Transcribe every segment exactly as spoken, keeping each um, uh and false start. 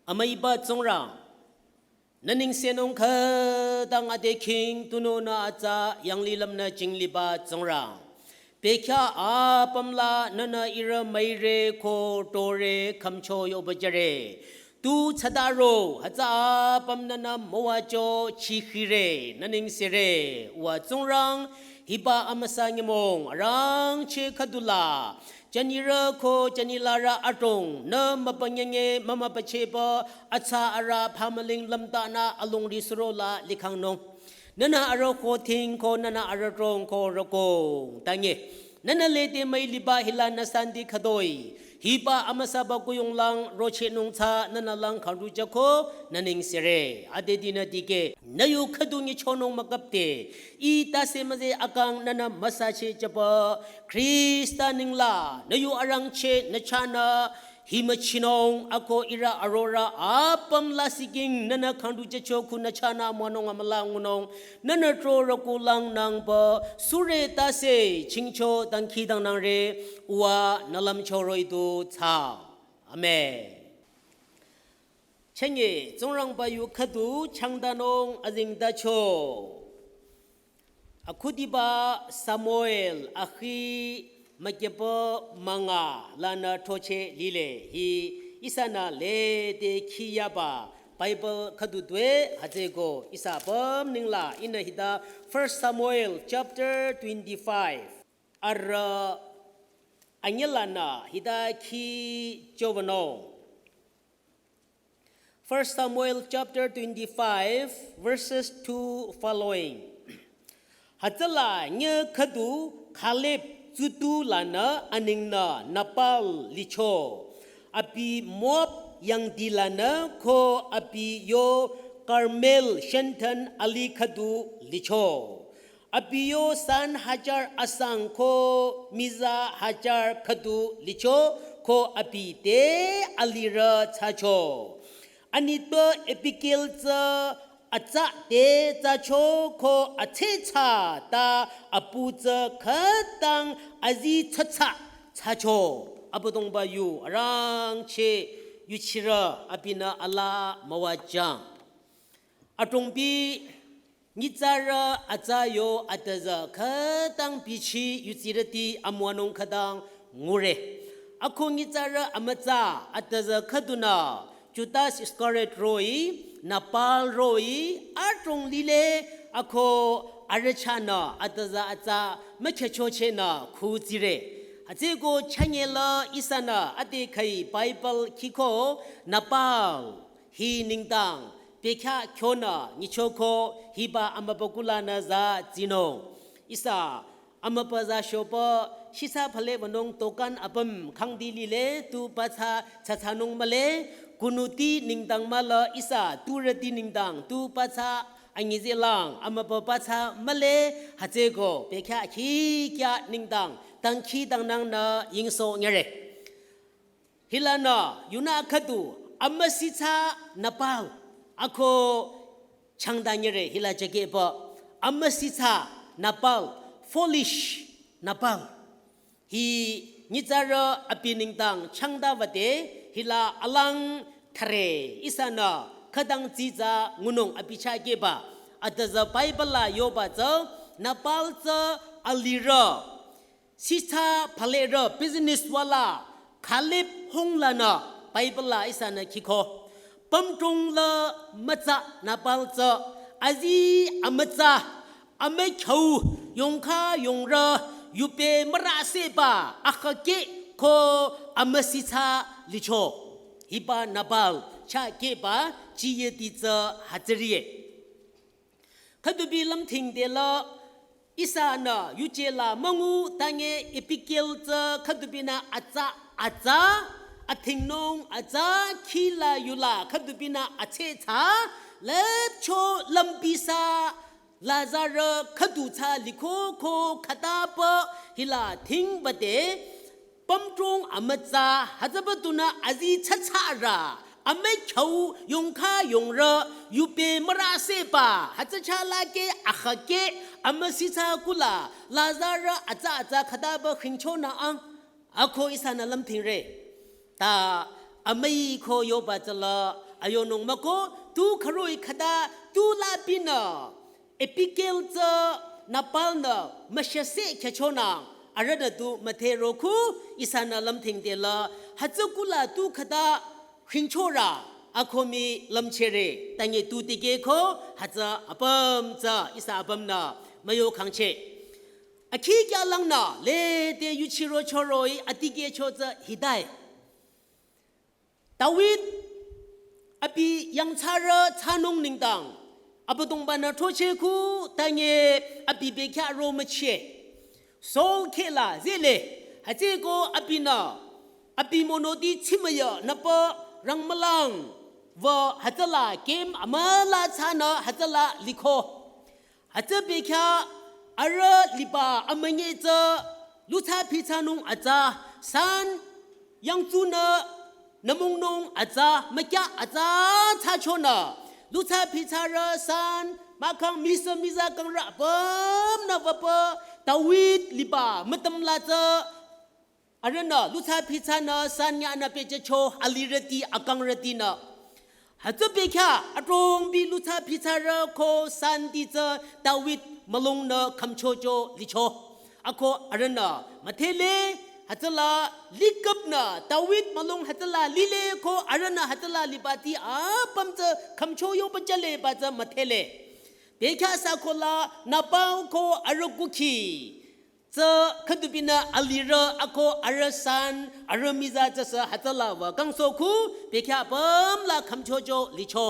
Amüiba Tsingrang, nü nengsenung khütang ade khing tunüo nü atsa yanglilüm nü jingliba Tsingrang. Bekhyah apüm la nünü ihrü müire ko tore khümcho yoba jüre. Tu thsadaro hütsü apüm nünü müwacho chikhire, nü nengsere. Uwa Tsingrang, hiba amüsa nyümong arangcheh khüdula jünirü ko jünilarü adrong nü müpünyenge mümüpüchehba atsa arüh phamüling lümtanü alongri surola likhangnung. Nünü arüh ko thing ko nünü arüh drong ko rükong tange. Nünü lede müiliba hila nü sandi khütoi. Hiba amüsaba kuyonglang rochehnung tsü nünü lang kharujako nü nengsere. Adedinü dikeh, nü yu khüdu nyichonung mükapde, ih tase müzeh akang nünü müsacheh jüba Khrista nengla nü yu arangcheh nü chahnü hi müchinung ako ihrü arorüh apüm lasih king nünü khandujücho khu nü chahnü münung amüla ngunung, nünü tro rükulang nangba sure tase chingcho dangkhidangnangre. Uwa nü lümcho roh-i du thsa. Amen. Chünye Tsingrangba yu khüdu changdanung azengtacho. Akhudiba Samuel akhi mükyüpa münga lanü throcheh lile, hi ihsanü lede khiyaba Bible khüdu tue. Hütsüeko ihsa apüm nengla ihnü hita First Samuel chapter twenty-five arüh anyülanü hita khi chovanung. First Samuel chapter twenty-five, verses two following. Hütsüla nyüh khüdu Kaleb tsutu lanü aningnü Nabal licho. Abi Moab yangdi lanü ko abi yo Karmel shentan alih khüdu licho. Abi yo san hajar asang ko miza hajar khüdu licho ko abi te alihrü thsacho. Anitpü Abigail tsü atsa te thsacho ko atsethsa ta apu tsü khütang azi thsatsa thsacho. Abüdongba yu arangcheh yuchirü abinü alaa müwajüng. Adrongbi nyitsarü atsa yo atüzü khütang bichi yutsirüti amüwanung khütang ngure. Ako nyitsarü amütsa atüzü khüdunü Judas Iscariot roh-i, Nabal roh-i, adrong lile ako arüh chahnü atüzü atsa mükhyechochehnü khutsire. Hütsüeko chünye la ihsanü ade khai Bible khiko Nabal hi nengdang bekhyah kyonü nyichoko hiba amübükuh lanü za tsinung. Ihsa amübü za shopü shisa phale wünung tokan apüm khangdi lile tu pathsa thsatsanung mühle, kunuti nengdang mahla ihsa turüti nengdang tu pathsa anyüzehlang amübü pathsa mühle. Hütsüeko bekhyah khikya nengdang dangkhidangnangnü yingsoh nyüre. Hilanü yunü khüdu amüsitsa Nabal ako changdanyüre hila jükehba amüsitsa Nabal, foolish Nabal. Hi nyitsarü abi nengdang changdabade hila alang thare ihsanü khütang tsitsa ngunung abi chah kehba. Atüzü Bible la yoba tsü Nabal tsü alihrü sitsa phalerü business wala Kaleb hung lanü Bible la ihsanü khiko. Pümdrong la mütsa Nabal tsü azi amütsa amükhyu yongkha yongrü yupe müraseba akhakeh ko amüsitsa licho. Hiba Nabal chah kehba jiyeti tsü hütsürie. Khüdubi lümthingde la ihsanü yuje la müngu tange Abigail tsü khüdubinü atsa atsa athingnung atsa khila yula khüdubinü atsethsa lüpcho lümbisa lazarü khüdu thsa likoko khütapü hila thingbade pümdrong amütsa hütsüba tunü azi thsathsarü amükhyu yongkha yongrü yupe müraseba hütsü chalake akhakeh amüsitsa kula lazarü atsa atsa khütapü khingchonü ang ako ihsanü lümthingre. Ta amüi ko yoba tsüla Ayonung mako tu kharoi khüta tu lapinü Abigail tsü Nabal nü müshase khyachonü arühnü tu müdhe roko ihsanü lümthingde la hütsü kula tu khüta khingchorü akomi lümchere tange tu tikehko hütsü apüm tsü ihsa apümnü müyo khangcheh. Akhi kya langnü lede yuchiro choroi atikehcho tsü hidai. David abi yangthsarü thsanung nengdang Abüdongba-nü throchehku tange abi bekhyah ro müchie. Saul khehla zehle, hütsüko abinü abi monoti tsimüya nüpü rangmülang wü hütsüla kem amüla thsanü hütsüla liko. Hütsü bekhyah arüh liba amünyi tsü luthsa phithsanung atsa san yangtsunü nümungnung atsa mükya atsa thsachonü luthsa phithsarü san mahkhang misü miza kangrü apümnü wüpü David liba mütümla tsü arühnü luthsa phithsanü san nyanü pehjücho alirüti akangrütinü. Hütsü bekhyah adrongbi luthsa phithsarü ko santi tsü David mülungnü khümchocho licho. Ako arühnü müdhele hütsüla liküpnü David mülung hütsüla lile ko arühnü hütsüla libati apüm tsü khümcho yoba jale ba tsü müdhele. Bekhyah sakola Nabal ko arüh kukhi tsü khüdubinü alirü ako arüh san arüh miza tsüsü hütsüla wü kangsohku bekhyah apümla khümchocho licho.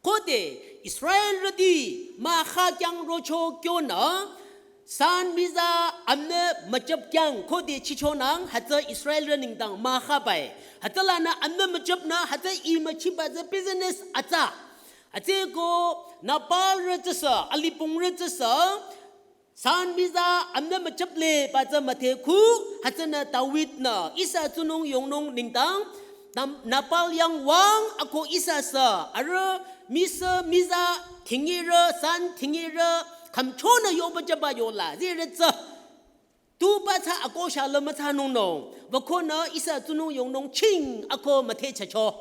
Khode Israelrüti mahkhang rocho kyonü san miza amnü müjüp khyang khode chichonang hütsü Israelrü nengdang mahkhang bai. Hütsülanü amnü müjüpnü hütsü imüchiba tsü business atsa. Hütsüko Nabalrü tsüsü, alipungrü tsüsü, san miza amnü müjüple ba tsü müdheku, hütsünü David-nü ihsa tsunung yongnung nengdang, Nam-, Nabal yang wüng ako ihsa sü, arüh misü miza thingyerü, san thingyerü, khümchonü yoba jüba yola, zirü tsü. Tu ba tsü ako shalü müthsanungnung, wükonü ihsa tsunung yongnung ching ako müdhe chacho.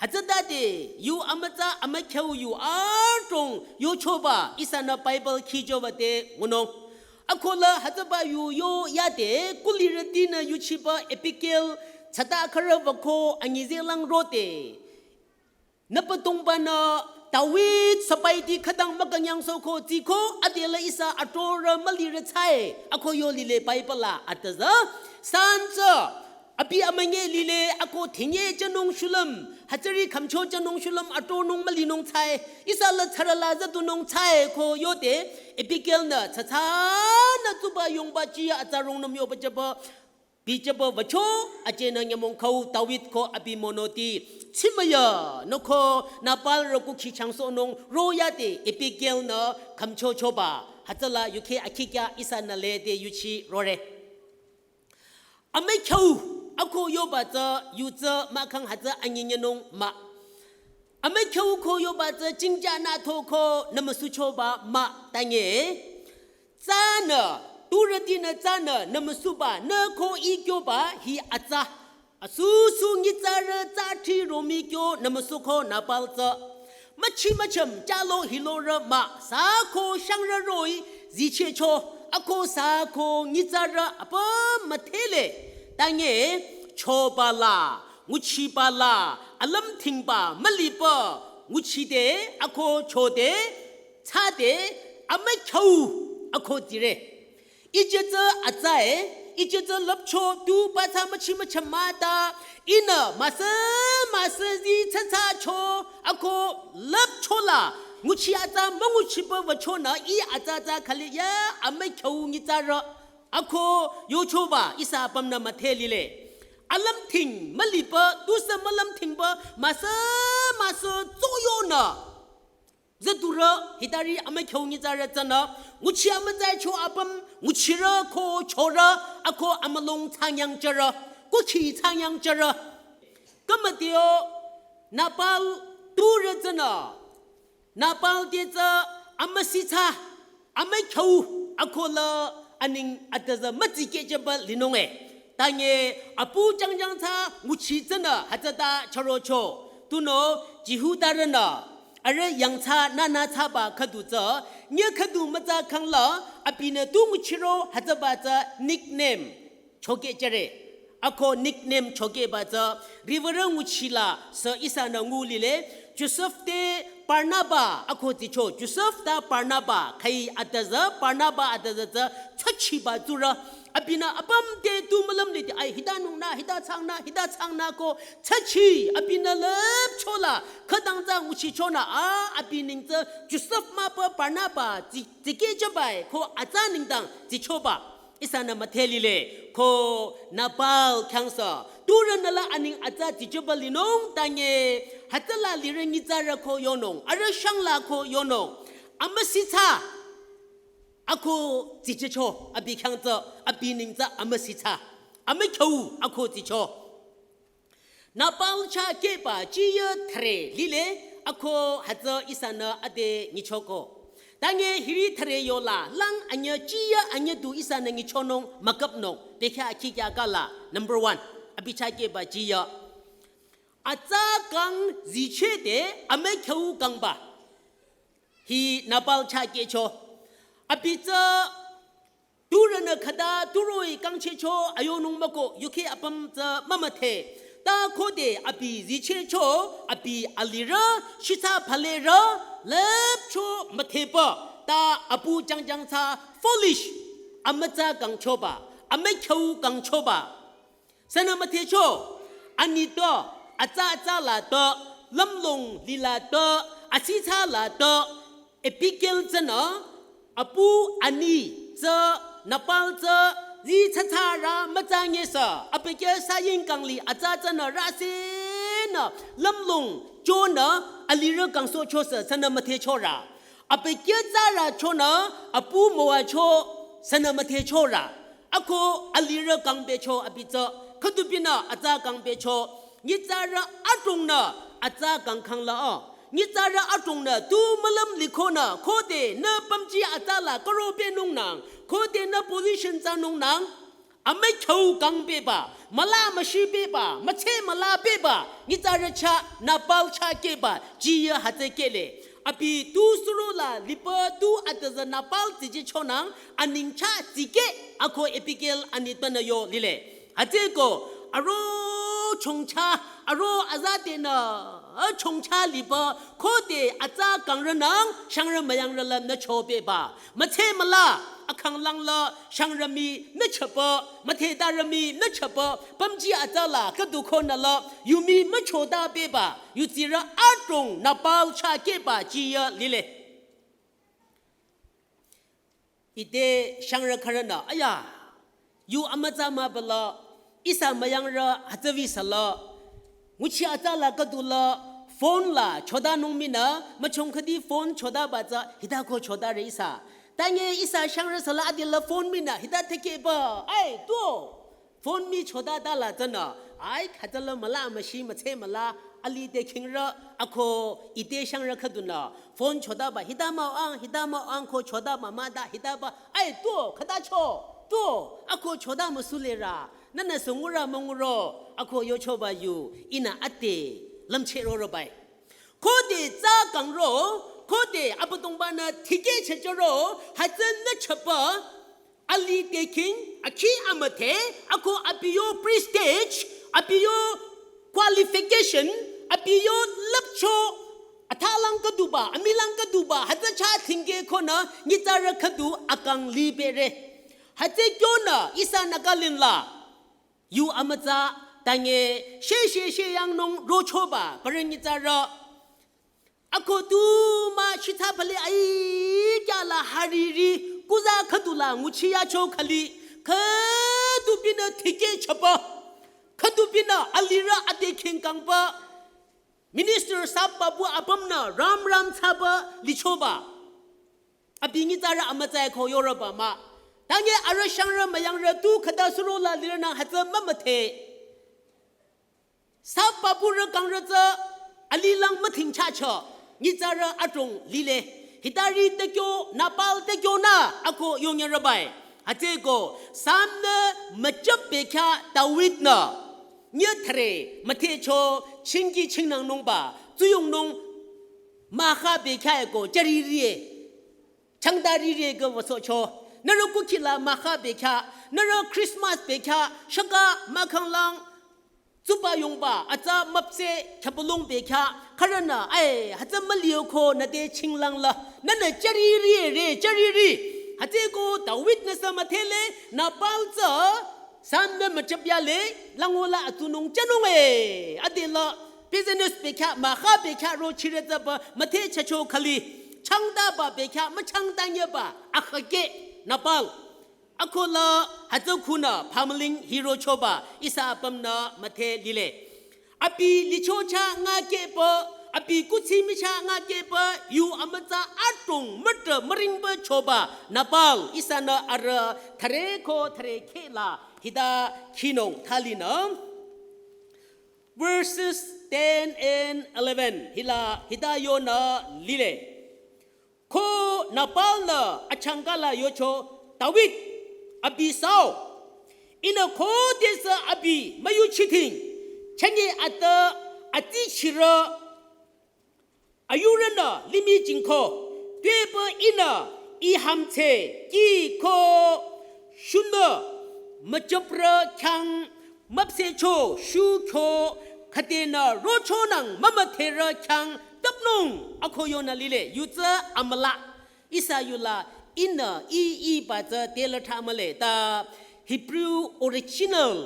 Hütsütade, yu amütsa amükhyu yu adrong yochoba ihsanü Bible khijo wüde ngunung. Akola hütsüba yu yo yade kulirütinü yuchiba Abigail tsüta khürü wüko anyizelang rode. Nübüdongba-nü David sabaiti khütang mükünyang soko tsiko adela ihsa atorü mülirü tsüe ako yo lile Bible la atüzü. San tsü abi amünyi lile ako thinye jünung shulüm, hütsüri khümcho jünung shulüm atonung mülinung tsüe. Ihsa la tsürüla züdunung tsüe ko yode Abigail-nü tsütsünü tsuba yongba chiya atsa rungnüm yoba jüba. Bijüba wücho, ajenü nyümong khau David ko abi monoti tsimüya nü ko Nabalrü kukhi changsohnung ro yade Abigail-nü khümchochoba. Hütsüla yukheh akhikya ihsanü lede yuchi rore. Amükhyu ako yoba tsü yu tsü mahkhang hütsü anyinyünung mah. Amükhyu ko yoba tsü chingja nü tho ko nümüsuchoba mah tange. Tsünü, turütinü tsünü nümüsuba nü ko ikyoba hi atsa. Asusu nyitsarü tsü thri romi kyo nümüsuko Nabal tsü. Müchi müchüm chalo hilorü mah sako shangrü roh-i zichehcho ako sako nyitsarü apüm müdhele. Tange choba la, nguchiba la, alümthingba mülipü, nguchide, ako chode, tsüde, amükhyu, ako dire. Ije tsü atsae, ije tsü lüpcho tu ba tsü müchi müchüm mah ta, ihnü müsü, müsü zi tsü tsücho, ako lüpcho la, nguchi atsa münguchiba wüchonü, ih atsa tsü khali ya, amükhyu nyitsarü. Ako yochoba ihsa apümnü müdhe lile. Alümthing mülipü, tusü mülümthingba, müsü, müsü, tsoyonü. Züdurü, hitari amükhyu nyitsarü tsünü, nguchi amütsaicho apüm, nguchirü ko chorü, ako amülung tsanyang jürü, kuchi tsanyang jürü. Kümütio, Nabal turü tsünü, Nabal te tsü amüsitsa, amükhyu akola aning atüzü mütsikehjüba linunge. Tange apu jangjang tsü nguchi tsünü hütsüta chürocho. Tunüo Jihudarünü arüh yangthsa nünü thsaba khüdu tsü, nyüh khüdu mütsa khangla, abinü tu nguchiro hütsüba tsü nickname chokehjüre. Ako nickname chokehba tsü riwürü nguchila sü ihsanü ngu lile. Josef te Barnaba ako tsicho. Josef ta Barnaba, khai atüzü Barnaba atüzü tsü thsachiba tsurü. Abinü apüm te tu mülüm lide, ai, hita nungnü, hita thsangnü, hita thsangnü ko thsachi, abinü lüpchola khütang tsü nguchichonü, a, abi neng tsü Josef mahpa Barnaba tsi, tsikehjübai ko atsa nengdang tsichoba ihsanü müdhe lile. Ko Nabal khyangsü turünü la aneng atsa tsichoba linung tanye, hütsüla lirü nyitsarü ko yonung, arüh shangla ko yonung, amüsithsa ako tsichicho, abi khyang tsü, abi neng tsü amüsithsa, amükhyu ako tsicho. Nabal chah kehba jiyü thüre lile, ako hütsü ihsanü ade nyichoko. Tanye hiri thüre yola lang anyü jiyü anyü du ihsanü nyichonung müküpnung, bekhyah akhikya kala, number one, abi chah kehba jiyü. Atsa kang zicheh de amükhyu kangba. Hi Nabal chah kehcho. Abi tsü turünü khüta turoh-i kangchehcho ayonung müko, yukheh apüm tsü mümüdhe. Ta khode abi zichehcho, abi alirü, shitsa phalerü, lüpcho müdhepü. Ta apu jangjang tsü foolish, amütsa kangchoba, amükhyu kangchoba. Sünü müdhecho, ani to, atsa atsa la to, lümlong lila to, asitsa la to, Abigail tsünü, apu ani tsü, Nabal tsü, zi tsütsarü mütsa nyesü, Abigail saying kangli atsa tsünü rüsenü, lümlong chonü, alirü kangsohchosü, sünü müdhechorü. Abigail tsürü chonü, apu müwacho, sünü müdhechorü. Ako alirü kangbecho abi tsü, khüdubinü atsa kangbecho, nyitsarü adrongnü atsa kangkhangla o. Nyitsarü adrongnü tu mülüm likhonü, khode nü pümji atsa la karobenungnang, khode nü position thsanungnang, amükhyu kangbeba, müla müshibeba, mütse müla beba, nyitsarü chah Nabal chah kehba, jiyü hütsü kehle. Abi tu surola lipü tu atüzü Nabal tsichehchonang, aneng chah tsikeh, ako Abigail ani tünü yo lile. Hütsüeko, aro chongcha, aro azadenü, chongcha lipü, khode atsa kangrünang, shangrü müyangrü la nü chobeba. Mütse müla, akhanglang la, shangrü mii nü chapü, müdhetarü mii nü chapü, pümji atsa la, khüdu khonü la, yu mii müchota beba, yutsirü adrong Nabal chah kehba jiyü lile. Ite shangrü khürünü, aya, yu amütsa mübüla, ihsa müyangrü hütsüvi sala, nguchi atsa la khüdu la, phone la chotanung minü, müchong khüdi phone chotaba tsü, hitako chotare ihsa. Tanye ihsa shangrü sala adila phone minü, hita thekeba, ai, tuo. Phone mii chotata la tsünü, ai, khüta la müla müshi mütse müla, ali te khingrü, ako ite shangrü khüdunü, phone chotaba, hita mah-o ang, hita mah-o ang ko chotaba mah ta, hitaba, ai, tuo, khüta cho, tuo, ako chota müsulerü, nünü sü ngurü münguro, ako yochoba yu, ihnü ate, lümcheh rorobai. Khode tsa kangro, khode Abüdongbanü tikehchehchoro, hütsünü chapü, ali te khing, akhi amüdhe, ako abi yo prestige, abi yo qualification, abi yo lüpcho, athalang khüduba, amilang khüduba, hütsü chah thingke khonü, nyitsarü khüdu akang libere. Hütsü kyonü, ihsa Nagaland la, yu amütsa, tanye, she she she yangnung rochoba, parü nyitsarü, ako tu mah shitsa phale ai kya la hariri, kuza khüdu la nguchi yacho khali, khüdubinü tikehchapü, khüdubinü alirü ate khingkangpü, minister sap papu apümnü ram ram thsapü lichoba. Abi nyitsarü amütsa ko yoroba mah. Tanye arüh shangrü müyangrü tu khüta surola lirünang hütsü mümüdhe. Sap papurü kangrü tsü alilang müthingchachah, nyitsarü adrong lile. Hitari tekyo, Nabal tekyonü, ako yongyarübai. Hütsüeko, Psalm nü müchap bekhyah David nü, Nyü thre, müthecho, chingki chingnangnungba, tsuyongnung, mahkha bekhyah eko, chariri e. Changda riri eko wüsohcho. Nührü kukhila mahkha bekhyah, nührü Christmas bekhyah, shaka mahkhanglang, tsuba yongba, atsa müpseh, khapulong bekhyah, khürünü, ai, hütsü mülioko nüte chinglangla, nünü chariri e re, chariri. Hütsüeko David-nü sü müdhele, Nabal tsü, san nü müchapyale, langola atunung chanung e. Adela business bekhyah, mahkha bekhyah ro chiretsaba, müdhe chacho khali. Changdaba bekhyah, müchangdanyüba, akhake, Nabal. Akola, hütsü khunü, pamling hirochoba, ihsa apümnü müdhe lile. Abi lichocha ngakehpü, abi kuthsi micha ngakehpü, yu amütsa adrong mütrah müringpü choba, Nabal, ihsanü arüh, thre ko thre khehla, hita khinung thalinü. Verses ten and eleven, hila, hita yonü lile. Ko Nabal-nü achangkala yocho, David, abi sao. Ihnü khodesü abi müyuchiting. Chünye atü atichirü ayurünü limih jingko. Tuepü ihnü I hümdhse kih ko shunü müchapra khyang müpsehcho shu kyo khüdenü rochonang mümüdherü khyang tapnung ako yonü lile yutsü amüla. Ihsa yula ihnü I I ba tsü tela tha mühle ta Hebrew original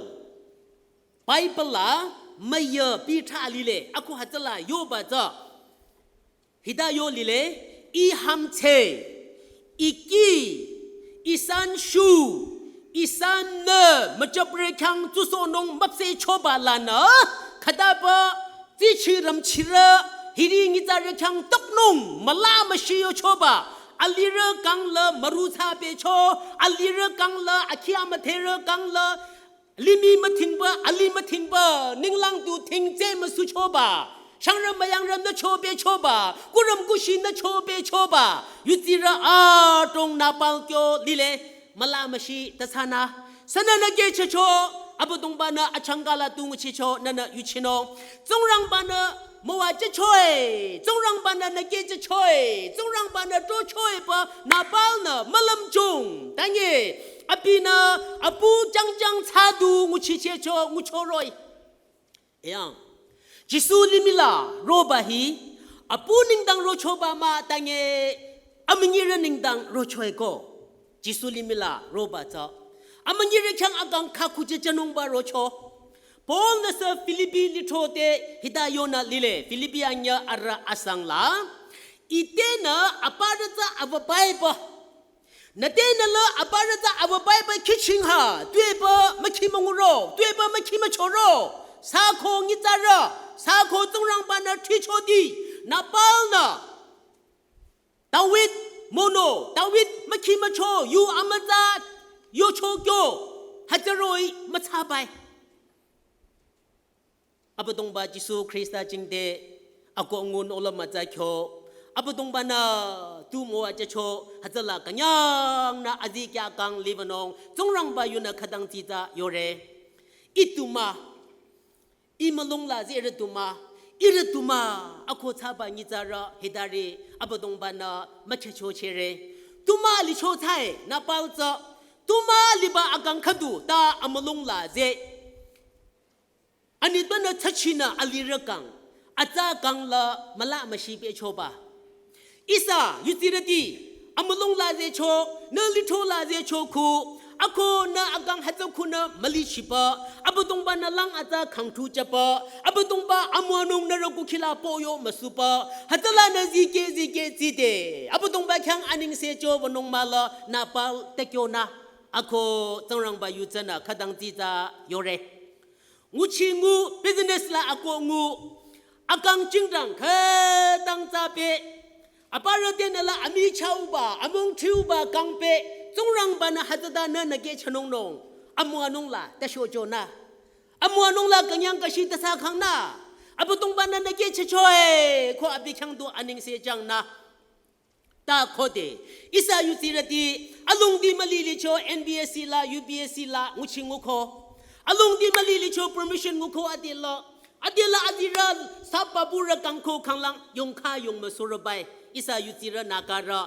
Bible la müyü pi tha lile ako hütsüla yoba tsü. Hita yo lile, I hümdhse, I kih, I san shu, I san nü, müchapre khyang tsusohnung müpsehchoba lanü, khütaba, tsichi ramchirü, hiri nyitsarü khyang toknung, müla müshi yochoba, alirü kangla müru thsabecho, alirü kangla, akhi amüdherü kangla, limih müthingba, alih müthingba, ninglang du thingtse müsuchoba. Shangrü müyangrü nü chobechoba, kurüm kushi nü chobechoba. Yutsirü adrong Nabal kyo lile, müla müshi tasanü. Sünü nü kehchehcho, Abüdongba-nü achangkala tu nguchicho, nünü yuchinung. Tsingrangba-nü müwajüchoe, Tsingrangba-nü nü kehjüchoe, Tsingrangba-nü trochoe pü Nabal-nü mülümchung. Tanye, abinü apu jangjang thsadu nguchichehcho nguchoroh-i. Eyang. Jisu limihla roba hi, apu nengdang rochoba mah tanye, amünyirü nengdang rochoe ko. Jisu limihla roba tsü. Amünyirü khyang akang khakhuchehchehnungba rocho. Paul-nü sü Philippi lithro te hita yonü lile, Philippi anyüh arüh asang la. Ite nü aparü tsü avübaiba. Nüte nü la aparü tsü avübaiba kihching ha, tuepü mükhi münguro, tuepü mükhi müchoro. Sako nyitsarü, sako Tsingrangba-nü thrichoti, Nabal-nü. David mono, David mükhi mücho, yu amütsa, yocho kyo, hütsüroh-i mütsabai. Abüdongba Jisu Khrista jingte, ako ngun ola mütsa kyo, Abüdongba-nü tu müwajücho, hütsüla künyangnü azikyah kang libanung, Tsingrangba yunü khütang tsitsa yore. Ituma, I mülungla zeh ihrü tuma, ihrü tuma, ako thsaba nyitsarü hitari Abüdongba-nü müchehcho chere. Tuma licho thsae, Nabal tsü, tuma liba akang khüdu ta amülungla zeh. Anitpünü thsachinü alirü kang, atsa kang la müla müshi pehchoba. Ihsa, yutsirüti, amülungla zehcho, nü lithrola zehcho khu, ako nü akang hütsü khunü mülichiba, Abüdongba-nü lang atsa khangthu jüba, Abüdongba amüwanung nührü kukhila poyo müsuba, hütsüla nü zikeh zikeh tside, Abüdongba khyang anengse jübanung mahla Nabal te kyonü, ako Tsingrangba yu tsünü khütang tsitsa yore. Nguchi ngu business la ako ngu, akang jingdang khütang tsapeh, aparü tenü la amichauba, amung thiuba kangpeh, Tsingrangba-nü hütsüta nü nü kehchehnungnung, amüwanung la, tashochonü. Amüwanung la künyang kashi tasa khangnü, Abüdongba-nü nü kehchehchoe, ko abi khyang du anengse jangnü. Ta khode, ihsa yutsirüti, alungdi mülilicho N B S C la, U B S C la, nguchi nguko. Alongdi mülilicho permission nguko adela. Adela adira sü papurü kangko khanglang yongkha yong müsurübai. Ihsa yutsirü nakarü.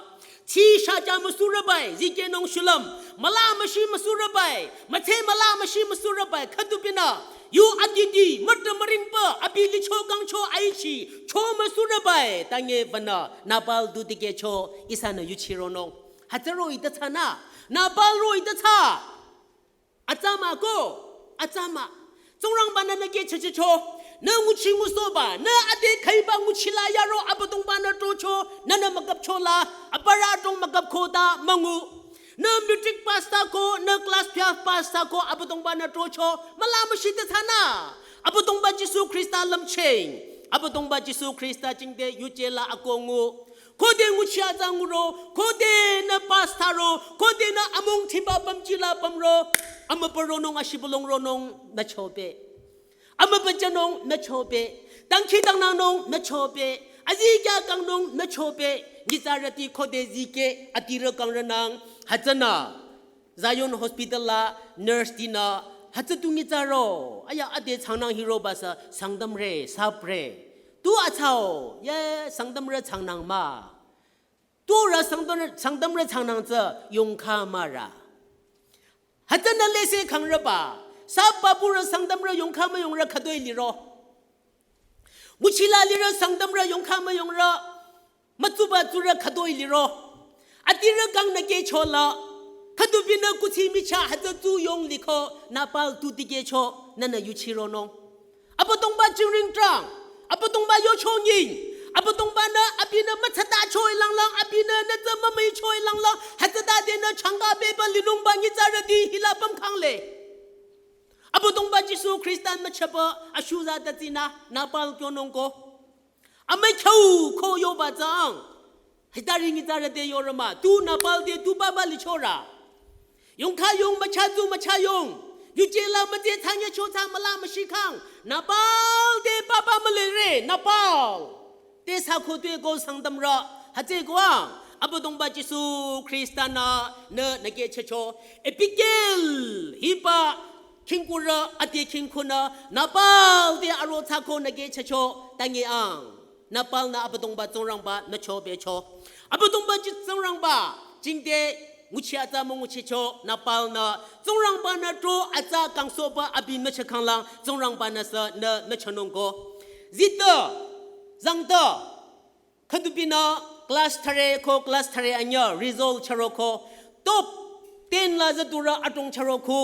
Chi shaja müsurübai. Zikehnung shulüm. Müla müshi müsurübai. Müthe müla müshi müsurübai. Khüdupinü. Yu adidi. Mütü müringpü. Abi licho kangcho aichi. Cho müsurübai. Tange vana. Nabal du dikehcho. Ihsanü yuchironung. Hütsüro ite tsünü. Nabal ro ite tsü. Atsa mah ko, atsa mah. Tsingrangbanü nü kehchehcho. Nü nguchi ngusohba, nü ade khaiba nguchila yaro Abüdongbanü trocho, nünü mükapchola, aparü adrong mükapkho ta müngu. Nü matric pass thsako, nü class twelve pass thsako Abüdongbanü trocho, müla müshite tsünü. Abüdongba Jisu Khrista lümcheng. Abüdongba Jisu Khrista jingte yuje la akoh ngu. Khode nguchi atsa nguro, khode nü pass thsaro, khode nü amung thimba pümjila pümro, amübüronung ashibülung ronung nü chobe. Amübüjünung nü chobe. Dangkhidangnangnung nü chobe. Azikyah kangnung nü chobe. Nyitsarüti khode zikeh, adirü kangrünang, hütsünü. Zion Hospital la nurse tinü, hütsü tu nyitsaro, aya ade tsangnang hiroba sü Sangtamrü, sapre. Tu atsao, ye Sangtamrü tsangnang mah. Turü Sangtam, Sangtamrü tsangnang tsü yongkha mahrü. Hütsünü lese kangrüba, sü papurü Sangtamrü yongkha müyongrü khütoi liro. Nguchila lirü Sangtamrü yongkha müyongrü, mütsuba tsurü khütoi liro. Adirü kang nü kehchola. Khüdupinü kuthsi michah hütsü tsu yong liko, Nabal tu dikehcho, nünü yuchironung. Abüdongba jingring trang. Abüdongba yocho nying. Abüdongbanü abinü mütsata choi langlang, abinü nü tsü mümüi choi langlang. Hütsüta denü changka beba linungba nyitsarüti hila pümkhangle. Abüdongba Jisu Khrista müchaba ashuza tatsinü Nabal kyonung ko. Amükhyu ko yoba tsang. Hitari nyitsarü te yorü mah. Tu Nabal te tu papa lichorü. Yongkha yong mücha tu mücha yong. Yuje la müte tsangye cho tsang müla müshikhang. Nabal te papa mülire. Nabal. Te sü khotue ko Sangtamrü. Hütsüeko ang. Abüdongba Jisu Khrista nü nü nü kehchehcho. Abigail hiba khingkurü ade khingkunü Nabal te aro tsü ko nü kehchehcho. Tange ang. Nabalnü Abüdongba Tsingrangba nü chobecho. Abüdongba Ji-, Tsingrangba jingte nguchi atsa münguchicho Nabalnü Tsingrangbanü tro atsa kangsohba abi müchakanglang Tsingrangbanü sü nü nü chonung ko. Zita zangta khüdupinü class thüre ko class thüre anyü result chüroko top ten la züdurü adrong chüroko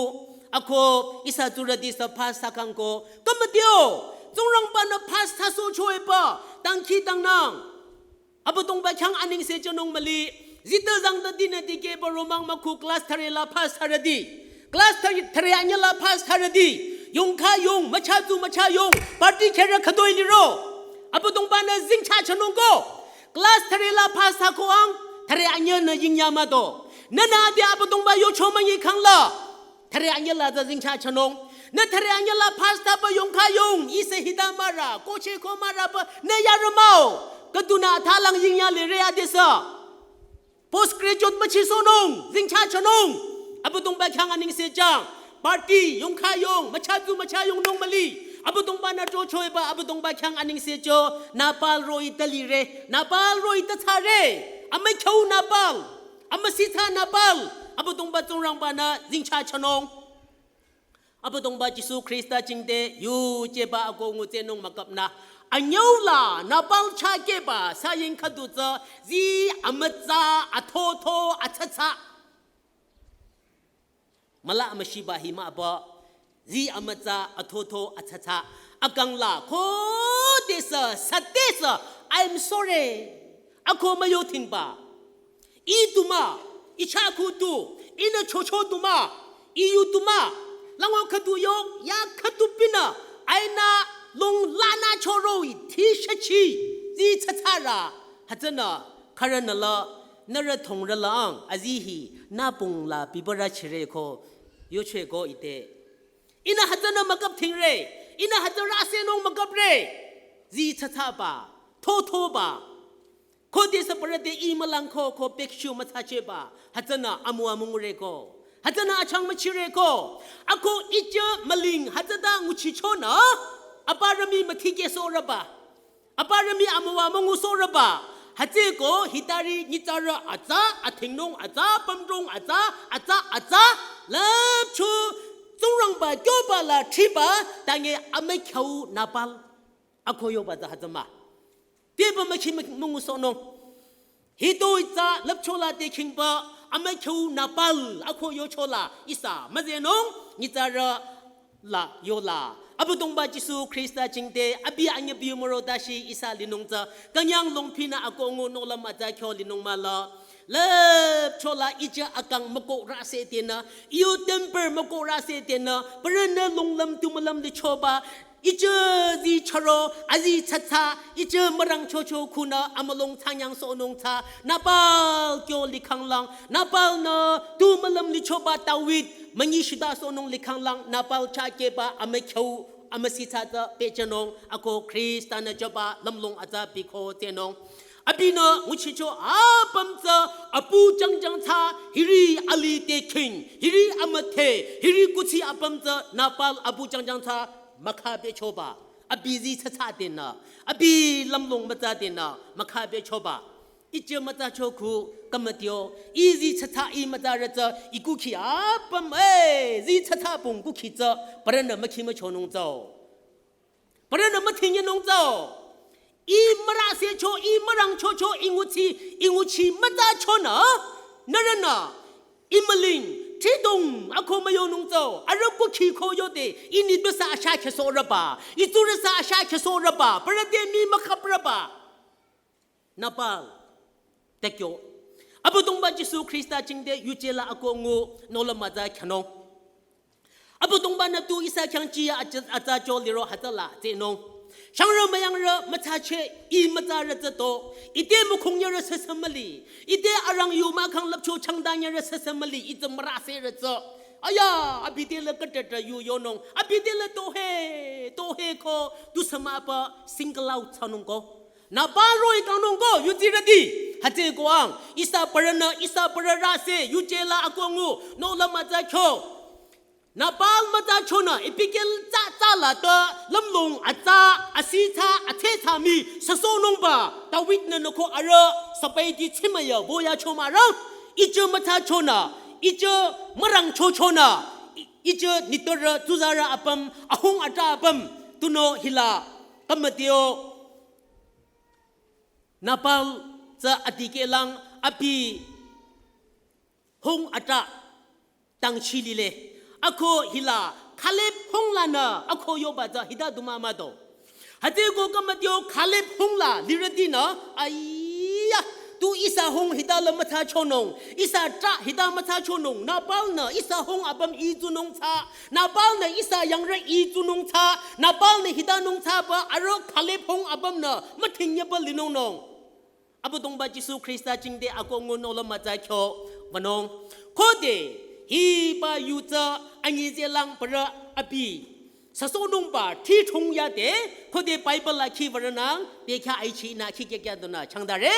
ako ihsa tsurüti sü pass thsakhang ko. Kümütio, Tsingrangbanü pass thsasohchoeba, dangkhidangnang. Abüdongba khyang anengse jünung müli, zita zangta dinü dikehba romang mükhu class thüre la pass thsarüti. Class thüre, thüre anyü la pass thsarüti. Yongkha yong, mücha tu mücha yong, party kherü khütoi liro. Abüdongbanü zingcha chonung ko. Class thüre la pass thsako ang, thüre anyünü yingya mah do. Nünü ade Abüdongba yocho münyikhang la. Thüre anyü la tsü zingcha chonung. Nü thüre anyü la pass thsaba yongkha yong, ihsa hita mahrü, koche ko mahrü ba, nü yarü mah-o. Khüdunü athalang yingya lire adesü. Post graduate müchisohnung, zingcha chonung. Abüdongba khyang anengse jang. Party, yongkha yong, mücha tu mücha yongnung müli. Abüdongbanü trochoeba, Abüdongba khyang anengse cho, Nabal ro ite lire, Nabal ro ite thsare. Amükhyu Nabal, amüsitsa Nabal. Abüdongba Tsingrangbanü zingcha chonung. Abüdongba Jisu Khrista jingte yujeba ako ngutsenung mükapnü. Anyüu la Nabal chakehba saying khüdu tsü zii amütsa athotho atsatsa. Müla müshiba hi mah ba zii amütsa athotho atsatsa. Akang la khodesü sütesü, I'm sorry. Ako müyotingba. Ih tu mah, ih chah khu tu, ihnü chocho tu mah, ih yu tu mah, lango khüdu yo, ya khüdu pinü, ainü lung lanü choro-i, thi shachi, zii tsatsarü, hütsünü, khürünü la, nührü thongrü la ang, azihi, nüpung la bibürü chire ko, yochwe ko ite. Ihnü hütsünü mükap tingre, ihnü hütsürü asenung mükapre, zii tsatsaba, thothoba, khodesü parü te ih mülang ko, ko pekshu mütsacheba, hütsünü amüwa müngure ko. Hütsünü achang müchire ko. Ako ijü müling hütsüta nguchichonü. Aparü mii müthikehsohrüba. Aparü mii amüwa müngusohrüba. Hütsüeko hitari nyitsarü atsa, athingnung atsa, pümdrong atsa, atsa, atsa. Lüpcho Tsingrangba kyoba la thriba, tange amükhyu Nabal. Ako yoba tsü hütsü mah. Teba mükhi mü-, müngusohnung. Hitoi tsü lüpchola te khingba amükhyu Nabal ako yochola ihsa müzehnung nyitsarü la yola. Abüdongba Jisu Khrista jingte abi anyübiu müro dashi ihsa linung tsü künyang longphinü ako ngu nohlüm atsa khyo linung mahla. Lüpchola ijü akang mükohrü se tenü, iyo temper mükohrü se tenü, parünü longlüm tumülüm lichoba, ijü zi charo, azi tsatsa, ijü mürangchocho khunü amülong tsanyang sohnung tsü, Nabal kyo likhanglang, Nabal nü tumülüm lichoba David, münyi shida sohnung likhanglang, Nabal chakeba amükhyu, amüsitsa tsü pehjünung, ako Khrista-nü jüba lümlong atsa bikho tsehnung. Abinü nguchicho apüm tsü apu jangjang tsü hiri alih te khing, hiri amüdhe, hiri kuthsi apüm tsü Nabal apu jangjang tsü mükha bechoba. Abi zi tsatsa tenü, abi lümlong mütsa tenü mükha bechoba. Ijü mütsacho khu kümütio, i zi tsatsa i mütsarü tsü i kukhi apüm, eh, zi tsatsa pung kukhi tsü parünü mükhi müchonung tsüo. Parünü müthinyenung tsüo. I mürü secho, i mürangchocho, i nguchi, i nguchi mütsachonü, nührünü, i müling, thridong, ako müyonung tsüo, arüh kukhi ko yode, i nitpüsa asha khesohrüba, i tsurüsa asha khesohrüba, parü te mii mükhaprüba. Nabal, tekyo. Abüdongba Jisu Khrista jingte yuje la ako ngu nohlüm atsa khyanung. Abüdongba-nü tu ihsa khyang chiya atsa, atsa cho liro hütsüla tsehnung. Shangrü müyangrü mütsache i mütsarü tsü to. Ite mükhungyarü sese müli. Ite arang yu mahkhang lüpcho changdanyarü sese müli. Ite mürü serü tsü. Aya, abi te le kütete yu yonung. Abi te le tohe, tohe ko tusü mah pü single out thsanung ko. Nabal roh-i kangnung ko, yudsirüti. Hütsüeko ang, ihsa parünü, ihsa parü rüse, yuje la ako ngu, nohlüm atsa khyo. Nabal mütsachonü, Abigail tsü tsü la te, lümlong atsa, asi tsü, athe tsü mii, süsohnungba, David-nü nü ko arüh, sübaiti tsimüya, boya cho mürang, ijü mütsachonü, ijü mürangchochonü, i-, ijü nitpürü, tsuzarü apüm, ahung atrah apüm, tunüo hila, kümütio, Nabal tsü adikehlang abi hung atrah tangchi lile. Ako hila Kaleb hung lanü ako yoba tsü hita du mah mah do. Hütsüeko kümütio Kaleb hung la lirütinü, aiya, tu ihsa hung hita la mütsachonung, ihsa trah hita mütsachonung, Nabal-nü ihsa hung apüm i tsunung tsü, Nabal-nü ihsa yangrü i tsunung tsü, Nabal-nü hitanung tsü pü arüh Kaleb hung apümnü müthingyaba linungnung. Abüdongba Jisu Khrista jingte ako ngu nohlüm atsa khyo wünung. Khode hiba yu tsü anyüzehlang parü abi süsohnungba thithung yade, khode Bible la khi würonang, bekhyah aichinü khi kya kya dunü changdare,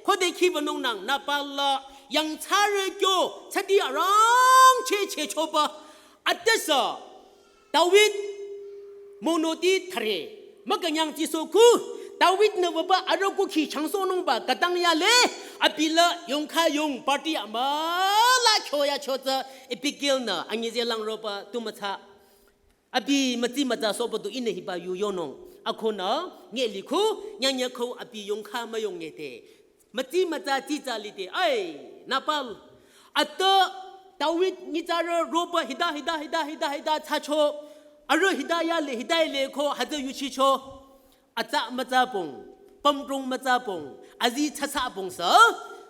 khode khi wünungnang Nabal la yangthsarü kyo tsüti arangcheh chehchoba, atesü David monoti thare, mükünyang tsisoku, David-nü wüba arüh kukhi changsohnungba khütang yale, abi la yongkha yong party amüla kyoyacho tsü, Abigail-nü anyüzehlang roba tu mütsa. Abi mütsi mütsa sohba du ihnü hiba yu yonung. Akonü, nge liku, nyanya ko abi yongkha müyong nyete. Mütsi mütsa tsitsa lide, ai, Nabal. Ata David nyitsarü roba hita, hita, hita, hita, hita, thsacho. Arüh hita yale, hita yale ko, hütsü yuchicho. Atsa mütsa pung, pümdrong mütsa pung, azi tsatsa pung sü,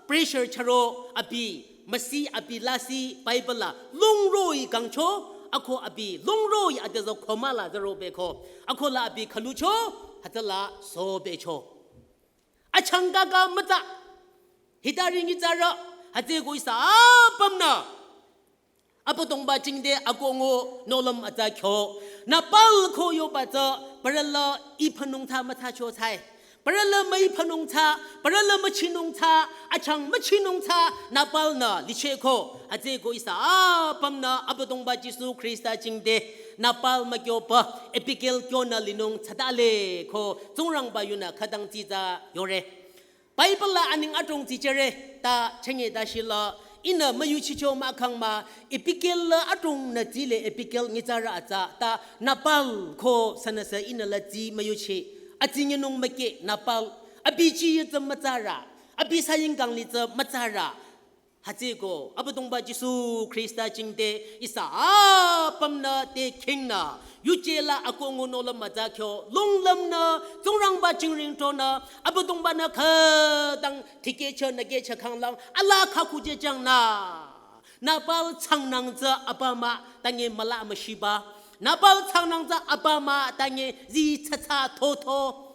pressure charo abi, müsi abi lasih Bible la, longro-i kangcho, ako abi, longro-i adüzü khoma la zero beko, ako la abi khülucho, hütsüla so becho. Achangka ka mütsa, hitari nyitsarü, hütsüko ihsa apümnü. Abüdongba jingte akongo nohlüm atsa kyo. Nabal ko yoba tsü parü la iphanung ta mütsa cho tsai. Parü la müiphanung tsü, parü la müchinung tsü, achang müchinung tsü, Nabal-nü lichehko, hütsüko ihsa apümnü Abüdongba Jisu Khrista jingte, Nabal mükyopü, Abigail kyonü linung tsüdale ko, Tsingrangba yunü khütang dsitsa yore. Bible la aning adrong dsijüre, ta chenge ta shila, ihnü müyuchicho mahkhang mah, Abigail la adrongnü dsile Abigail nyitsarü atsa, ta Nabal ko sünüsü ihnü la dsi müyuchi, atsinyinung müke Nabal, abi ji yitsü mütsarü, abi saying kang litsü mütsarü. Hütsüko, Abüdongba Jisu Khrista jingte, ihsa apümnü te khingnü, yuje la akoh ngunung la mütsa kyo, lunglümnü, Tsingrangba jingring tonü, Abüdongba-nü khütang tikehcheh nükehcheh khanglang, ala khakujeh jangnü. Nabal changnang tsü apü mah, tange müla müshiba. Nabal changnang tsü apü mah, tange zi tsatsa thotho.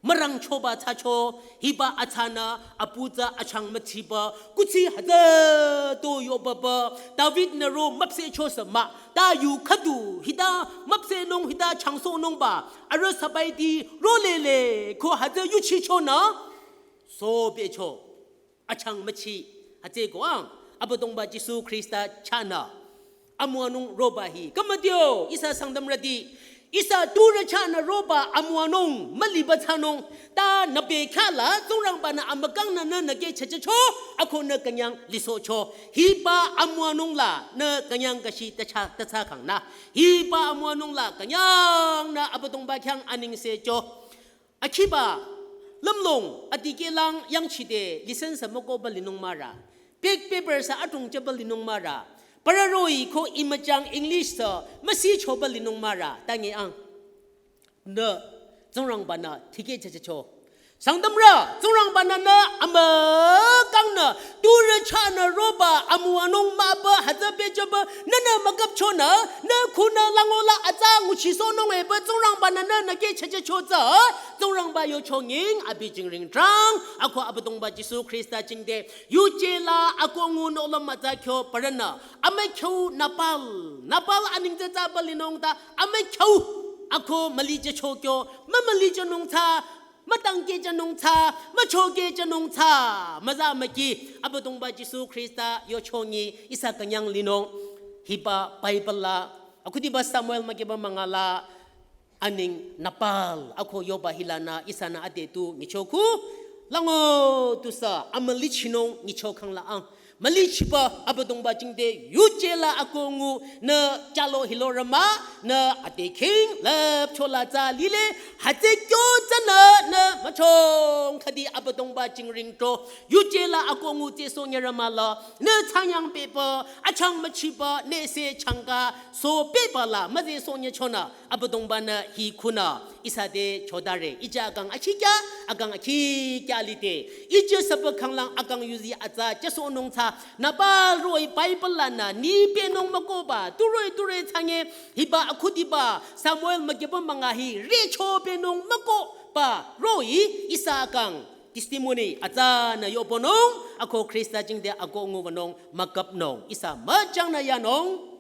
Mürangchoba thsacho, hiba atsanü, apu tsü achang müchiba, kuthsi hütsü to yobaba, David-nü ro müpsehcho sü mah, ta yu khüdu, hita müpsehnung, hita changsohnungba, arüh sabaiti, ro lele, ko hütsü yuchichonü, so becho. Achang müchi, hütsüko ang, Abüdongba Jisu Khrista chahnü. Amüwanung roba hi. Kamadio, ihsa Sangtamrüti. Ihsa turü chahnü roba amüwanung, müliba thsanung. Ta nübe khala, Tsingrangba-nü amükangnü nü nükehchehcho, akoh nü künyang lisohcho. Hiba amüwanung la, nü künyang kashi tacha, tacha khangnü. Hiba amüwanung la, künyangnü Abüdongba khyang anengsecho. Akhiba, lümlong, adikehlang yangchide, license mükohba linung mürü. Bag paper sü adrong jüba linung mürü. Parü roh-i ko imüchang English sü, müsichoba linung mürü, tange ang. Nü, Tsingrangba-nü, tikehchehcho. Sangtamrü, Tsingrangba-nü nü, amükangnü, turü chahnü roba, amüwanung müba, hütsü bejüba, nünü mükapchonü, nü khunü lango la atsa nguchisohnung eba Tsingrangba-nü nü nükehchehcho tsü, Tsingrangba yochonging, abi jingring drang, akoh Abüdongba Jisu Khrista jingte, yuje la akoh ngunung la mütsa kyo parünü, amükhyu Nabal, Nabal aning tsü tsaba linung ta, amükhyu, akoh mülichehcho kyo, mümülichehnung tsü, mütangkehchehnung tsü, müchokehchehnung tsü, müza müki, Abüdongba Jisu Khrista yochongi, ihsa künyang linung, hiba Bible la, akhudiba Samuel mükiba münga la, aning Nabal, akoh yoba hilanü, ihsanü ade tu nyichokhu, lango tusü, amülichinung nyichokhang la ang. Mülichiba Abüdongba jingte yuje la akoh ngu nü chalo hilo rama nü adekhing lüpcho la tsü lile hütsü kyo tsünü nü müchong khüdi Abüdongba jingring to yuje la akoh ngu tsehsohnyü rama la nü thsanyang pehba achang müchiba nüsü changka so pehba la müzehsohnyüchonü Abüdongba-nü hi khunü ihsa te chodare. Ije akang akhikya, akang akhikya lide. Ije sübü khanglang akang yuzi atsa jüsohnung tsü. Nabal roh-i Bible lanü ni pehnung mükohba. Turoi turoi thsange hiba akhudiba Samuel mükiba münga hi recho pehnung mükohba roh-i ihsa akang testimony atsanü yohpünung. Akoh Khrista jingte akoh ngubanung mükapnung. Ihsa müjangnü yanung.